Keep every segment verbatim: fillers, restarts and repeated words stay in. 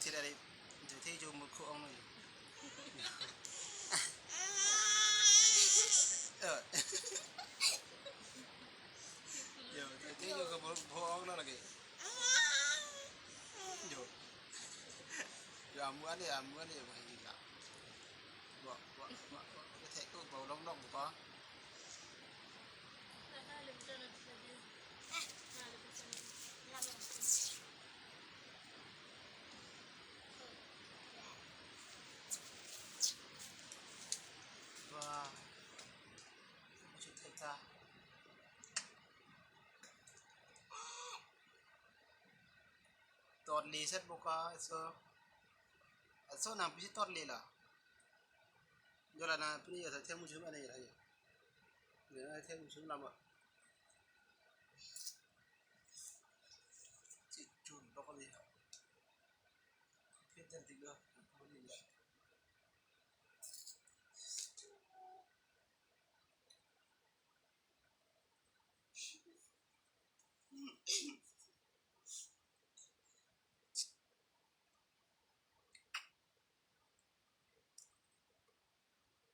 Sida dei, jo the jo mukhu ong lo jo. Eh. Jo, jo the jo ke bo, bo ong lo lagi. Jo. Jo amu ani, amu ani, jo bahai kita. Bo, bo, bo, bo, the ko bo long long ko. Wah. Masuk teta. Totli set buka, so. So nangpisi totli la. Jo la nangpini jo sa thek muchum ani jo la jo. Jo la thek muchum lama. Si chun lo kali. Kita tiga.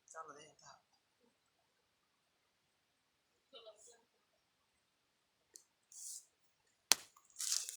Chalo dei, ta